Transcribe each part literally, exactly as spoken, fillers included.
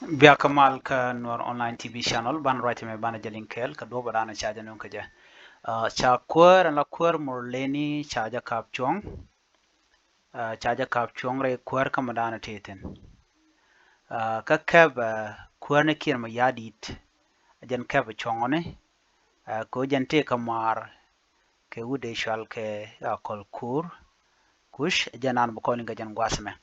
Biakä mal kä Nuer Online T V channel, banɛ ruac ɛmɛ banɛ jɛ liŋ kɛɛl kɛ duɔ̱ɔ̱p ɛ danɛ ca jɛ nöŋ kɛ jɛ. Ca kuäär ɛn la kuäär Murleni ca jɛ ka̱p cuɔ̱ŋ. Ca jɛ ka̱p cuɔ̱ŋ rɛy kuäär kä mi danɛ tëë thi̱n. Kä kɛp kuäär ni Kiir Mayardit, jɛn kɛp cuɔ̱ŋɔni kɛ ɣöö jɛn tëë kɛ maar kɛ wut ëë cɔal kɛ Akol Koor Kuc, jɛn an bi kɔn liŋ kɛ jɛn gua̱a̱th ɛmɛ.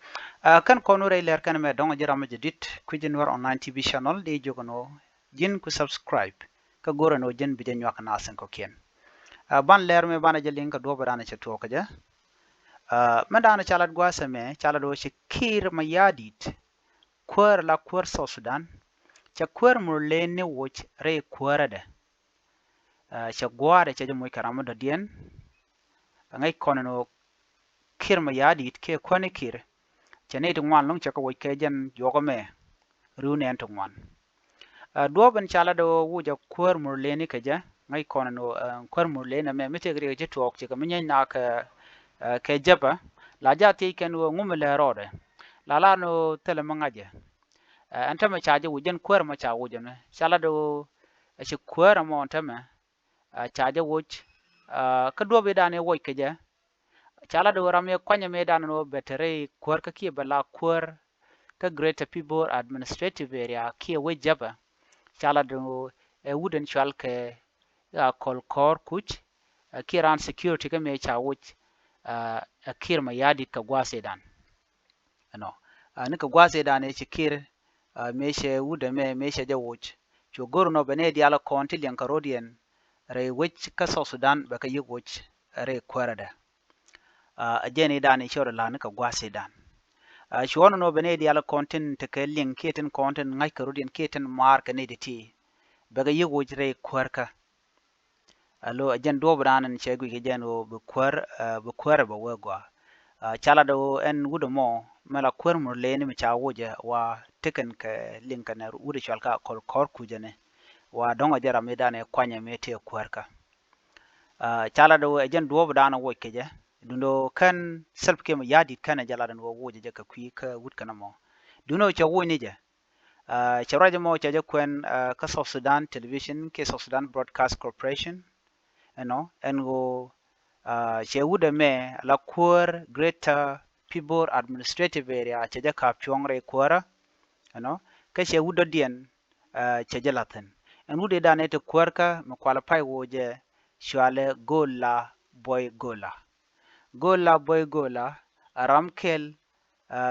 Kɛn kɔn wä rɛy lɛr kɛn ɛmɛ dɔ̱ŋ ji̱ ram mi jɛ di̱t kui̱ ji̱ Nuer Online T V channel, di jiök ɛn ɣöö ji̱n ku subscribe kä go̱rɛ ɛn ɣöö ji̱n bi jɛ nyuak naath in kɔ̱kiɛn. Ban lɛr mi banɛ jɛ liŋ kɛ duɔ̱ɔ̱p ɛ danɛ cɛ tuɔɔk kɛ jɛ. Mɛn danɛ ca lat gua̱a̱th ɛmɛ ca lat ɣöö ci Kiir Mayardit, kuäär la kuäär South Sudan, cɛ kuäär Murleni woc rɛy kuäärädɛ. Cɛ gua̱a̱dɛ cɛ jɛ moc kɛ ram mi dɔ̱diɛn. Ŋäc kɔn ɛn ɣöö Kiir Mayardit kiɛ kuäär ni Kiir, cɛ nɛy ti ŋuan lo̱ŋ cɛ kɛ woc kɛ jɛn juɔk ɛmɛ ri̱w nɛɛn ti ŋuan. Duɔ̱ɔ̱p in ca lat ɣöö wuc ɛ kuäär Murleni kɛ jɛ, ŋäc kɔn ɛn ɣöö kuäär Murleni ɛmɛ mi tëëkɛ riɛk ci tuɔɔk cikɛ mi nyɛny naath kɛ Jɛpɛ, la jɛ a thiec kɛn ɣöö ŋu mi lɛ rɔɔdɛ, la lar ɛn ɣöö thilɛ mi ŋa̱cɛ. Ɛn täämɛ ca jɛ woc, jɛn kuäär ɛmɔ ca woc ɛmɛ, ca lat ɣöö ɛ ci kuäär ɛmɔ ɛn täämɛ ca jɛ woc. Kä duɔ̱ɔ̱p in danɛ woc kɛ jɛ, ca lat ɣöö ram mi kuanyɛ mi danɛ ɣöö bɛ te rɛy kuäär kä kiɛ bɛ la kuäär kä Greater Pibor Administrative Area kiɛ wec Jɛpɛ, ca lat ɣöö ɛ wut in cɔal kɛ Akol Koor Kuc, kiɛ raan security kä mi ca woc ɛ Kiir Mayardit kɛ gua̱a̱th in dan. Ɛnɔ, ni kɛ gua̱a̱th in dan ëë ci Kiir mëë cɛ wut ɛmɛ mëë cɛ jɛ woc, cu go̱r ɛn ɣöö bɛ nɛy diaal kɔn ti liɛŋ kɛ rɔ̱diɛn rɛy wec kä South Sudan bɛ kɛ yiëk woc rɛy kuäärädɛ. Ɛ jɛn in dan i̱ cɔɔdɛ la̱r ni kɛ gua̱a̱th in dan. Cuɔ̱n ɛn ɣöö bɛ nɛy diaal kɔn tin tekɛ liŋ kiɛ tin kɔn tin ŋa̱c kɛ rɔ̱diɛn kiɛ tin maar kɛ nɛy ti̱ti̱, bɛ kɛ yiëk woc rɛy kuäärkä. Alo, ɛ jɛn duɔ̱ɔ̱p in dan in cɛ guic kɛ jɛn ɣöö bi kuäär, bi kuäärɛ bɛ wee gɔaa. Ca lat ɣöö ɛn wut ɛmɔ mɛ la kuäär Murleni mi ca wocɛ wa tekɛn kɛ liŋ kɛnɛ wut ɛ cɔal kɛ Akol Koor Kuc ɛnɛ, wa dɔ̱ŋ ɛ jɛn ram in dan ɛ kuanyɛ mi tëë kuäärkä. Ca lat ɣöö ɛ jɛn duɔ̱ɔ̱p in dan woc kɛ jɛ, duundɛ ɣöö kɛn Salva Kiir Mayardit kɛn ɛ jɛ lat ɛn ɣöö wocɛ jɛ kɛ kui̱ kä wut kɛn ɛmɔ. Duundɛ ɣöö cɛ woc ni jɛ. Cɛ ruac ɛmɔ cɛ jɛ kuɛn kä South Sudan Television kiɛ South Sudan Broadcast Corporation. Ɛnɔ, ɛn ɣöö cɛ wut ɛmɛ la kuäär Greater Pibor Administrative Area cɛ jɛ ka̱p cuɔ̱ŋ rɛy kuäärä. Ɛnɔ, kä cɛ wut dɔ̱diɛn cɛ jɛ la̱th thi̱n. Ɛn wut in dan ëë te kuäärkä mi qualify wocɛ cɔalɛ Gola Boy Gola. Gola Boy Gola ɛ ram kɛl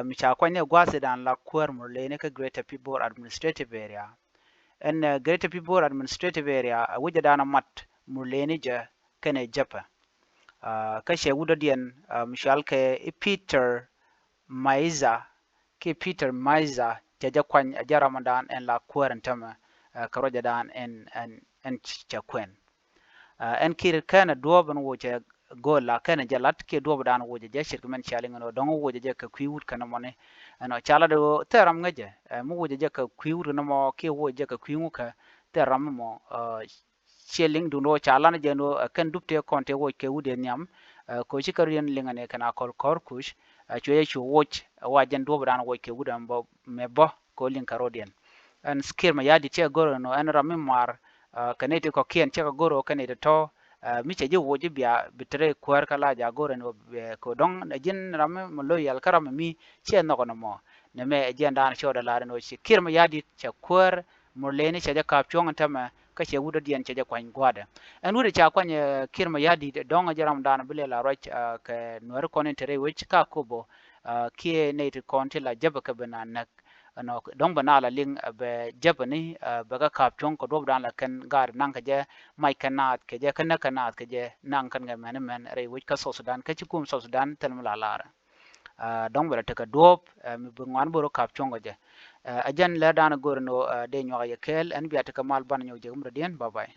mi ca kuany ni gua̱a̱th in dan la kuäär Murleni kä Greater Pibor Administrative Area. Ɛn Greater Pibor Administrative Area ɛ wec in dan mat Murleni jɛ kɛnɛ Jɛpɛ. Kä cɛ wut dɔ̱diɛn mi cɔal kɛ i̱ Peter Maiza, kiɛ Peter Maiza cɛ jɛ kuany, ɛ jɛn ram in dan ɛn la kuäär ɛn täämɛ kɛ ruac in dan ɛn, ɛn, ɛn cɛ kuɛn. Ɛn Kiir kɛnɛ duɔ̱ɔ̱p in wocɛ Gola kɛnɛ jɛ lat kiɛ duɔ̱ɔ̱p in dan wocɛ jɛ ce̱tkɛ min cia liŋ ɛn ɣöö dɔ̱ŋ wocɛ jɛ kɛ kui̱ wut kɛn ɛmɔni. Ɛnɔ, ca lat ɣöö thil ram ŋäcɛ mi wocɛ jɛ kɛ kui̱ wut kɛn ɛmɔ kiɛ wocɛ jɛ kɛ kui̱ ŋukä, thil ram ɛmɔ ciɛ liŋ, duundɛ ɣöö ca lat ni jɛ ɛn ɣöö kɛn dup tëë kɔn tëë woc kɛ wut in nhiam. Kɛ ɣöö ci kɛ rɔ̱diɛn liŋ ɛn ɛ kɛn Akol Koor Kuc, cuɛ jɛ cu woc ɛ wa jɛn duɔ̱ɔ̱p in dan woc kɛ wut ɛmɛ bä, mɛ bä kɛ ɣöö liŋ kɛ rɔ̱diɛn. Ɛn Kiir Mayardit cɛ go̱r ɛn ɣöö ɛn ram mi maar kɛ nɛy ti kɔ̱kiɛn cɛ kɛ go̱r ɣöö kɛ nɛy ti tɔ̱ mi cɛ ji̱ woc ji̱ bia bi te rɛy kuäärkä, la jɛ go̱r ɛn ɣöö kɛ ɣöö dɔ̱ŋ ɛ ji̱n ram mi loyal kä ram mi ciɛ nhɔk ɛn ɛmɔ. Nɛmɛ ɛ jɛn in dan cɔɔdɛ la̱r ɛn ɣöö ci Kiir Mayardit cɛ kuäär Murleni cɛ jɛ ka̱p cuɔ̱ŋ ɛn täämɛ, kä cɛ wut dɔ̱diɛn cɛ jɛ kuany gua̱a̱dɛ. Ɛn wut in ca kuany Kiir Mayardit dɔ̱ŋ ɛ jɛn ram in dan bi lɛ la ruac kɛ Nuääri kɔn in te rɛy wec kä Akobo kiɛ nɛy ti kɔn ti la Jɛpɛ kɛ bi naath näk. Ɛnɔ, dɔ̱ŋ bɛ naath la liŋ bɛ Jɛpɛ ni bɛ kɛ ka̱p cuɔ̱ŋ kɛ duɔ̱ɔ̱p in dan la kɛn gaat naŋ kɛ jɛ, mac kɛn naath kɛ jɛ, kä näk kɛn naath kɛ jɛ, naŋ kɛn kɛ mɛn mɛn rɛy wec kä South Sudan, kä ci kum South Sudan thil mi la lar. Dɔ̱ŋ bɛ la tekɛ duɔ̱ɔ̱p mi bi ŋuan bi rɔ ka̱p cuɔ̱ŋ kɛ jɛ. Ɛ jɛn lɛr in dan go̱r ɛn ɣöö dee nyuak yɛ kɛɛl, ɛn bia tekɛ mal, banɛ nyɔk jek mi dɔ̱diɛn. Bye bye.